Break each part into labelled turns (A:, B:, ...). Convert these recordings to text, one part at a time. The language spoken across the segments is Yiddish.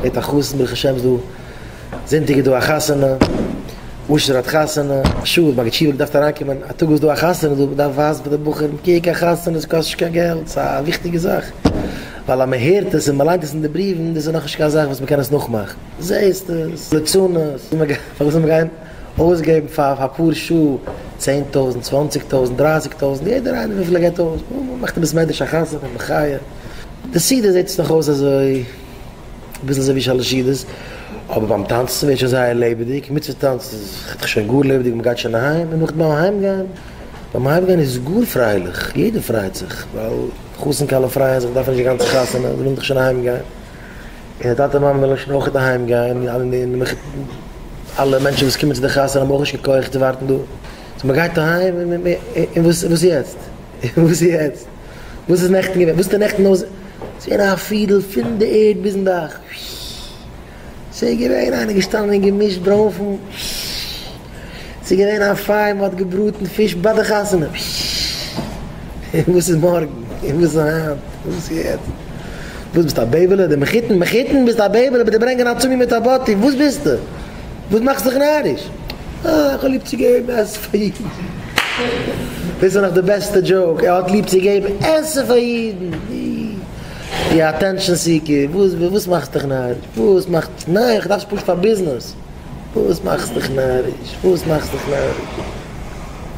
A: הערט א חתן ברוך השם איז דא זונטאג איז דא א חתונה, אשר האט חתונה, א שאד מגיד שיעור האט געדארפט אריינקומען א טאג וואס איז דא א חתונה דא, מ'דארף ווייזן פאר די בחורים קוק א חתונה עס קאסט נישט קיין געלט, ס'איז א וויכטיגע זאך, ווייל אז מ'הערט עס און מ'ליינט עס אין די בריוון דאס איז נאכנישט קיין זאך וואס מ'קען עס נאכמאכן, זעהסט עס, ליצנות, פארוואס זאל מען גיין אויסגעבן פאר אפאר שעה 10,000, 20,000, 30,000, יעדער איינער וויפיל ער געבט אויס, מ'מאכט אין בית מדרש א חתונה, מחיה, די סעודה זעט עס נאך אויס אזוי. אביסל אזוי ווי שלש סעודות, אבער ביים טאנצן ווערט שוין זייער לעבעדיג, מצוה טאנץ איז שוין גאר לעבעדיג, מען גייט שוין אהיים, און נאכדעם ביים אהיים גיין, ביים אהיים גיין איז גאר פרייליך, יעדער פרייט זיך, ווייל חתן כלה פרייען זיך, דארפן נישט די גאנצע חתונה, זיי ווילן דאך שוין אהיים גיין, און די טאטע מאמע ווילן שוין אויך אהיים גיין, און אלע מענטשן וואס קומען צו די חתונה האבן אויך נישט קיין כח צו ווארטן דא, so מען גייט אהיים, און וואס יעצט? און וואס יעצט? וואס איז נעכטן געווען? וואס איז נעכטן אויס? ס'איז געווען א פידל פון די ערד ביזן דאך. ס'איז געווען איינער געשטאנען און געמישט ברוינפן. ס'איז געווען א פייער, מ'האט געבראטן פיש ביי די חתונה. און וואס איז מארגן? און וואס איז היינט? און וואס איז יעצט? וואס ביסטו א בעיבעלע? די מחותן? מחותן? ביסט א בעיבעלע? ביטע ברענגען א צומי מיט א באטי. וואס ביסטו? וואס מאכסט זיך נאריש? אה, איך האב ליב צו געבן עסן פאר אידן. דאס איז נאך די בעסטע joke, ער האט ליב צו געבן עסן פאר אידן. די attention seeker, וואס וואס מאכסט דיך נאריש? וואס מאכט, ניין איך דארף עס פשוט פאר ביזנעס. וואס מאכסט דיך נאריש? וואס מאכסט דיך נאריש?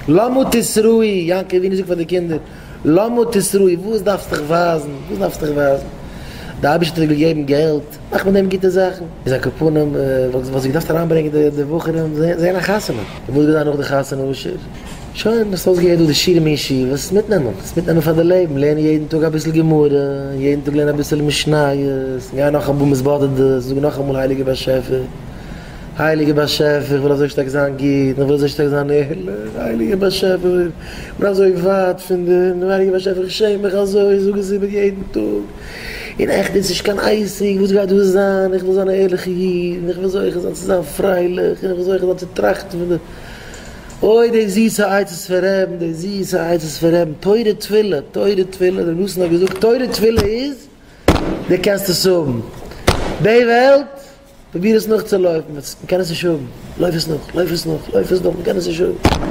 A: למה תתראי, יעקב אבינו זאגט פאר די קינדער, למה תתראי, וואס דארפסט דיך ווייזן? וואס דארפסט דיך ווייזן? די אייבערשטער האט דיר געגעבן געלט, מאך מיט דעם גוטע זאכן. איז על כל פנים, וואלסט געדארפט אריינברענגען די בחורים זען א חתונה. און וואס גייט זיין נאך די חתונה אשר? שוין, האסט אויסגעהערט דא די שיעורים אין ישיבה, עס מיטנעמען, עס מיטנעמען פאר די לעבן, לערנען יעדן טאג אביסל גמרא, יעדן טאג לערנען אביסל משניות, גיין נאכאמאל מתבודדות, זאגן נאכאמאל הייליגער באשעפער, הייליגער באשעפער, איך וויל אזוי שטארק זיין גוט, איך וויל אזוי שטארק זיין ערליך, הייליגער באשעפער, איך בין אזוי ווייט פון דיר, הייליגער באשעפער, איך שעם מיך אזוי, זאג עס איבער יעדן טאג. און עכט איז נישט קיין עסק, וואס גייט דא זיין, איך וויל זיין א ערליכע איד, און איך וויל זוכה זיין צו זיין פרייליך, און איך וויל זוכה זיין צו טראכטן פון די, אוי די זיסע עצות פון רעבן, די זיסע עצות פון רעבן, תורה תפילה, תורה תפילה, דער נתן האט געזאגט תורה תפילה איז, דו קענסט עס האבן, די וועלט, פרוביר עס נאכצולויפן, מען קען עס נישט האבן, לויף עס נאך, לויף עס נאך, לויף עס נאך, מען קען עס נישט האבן.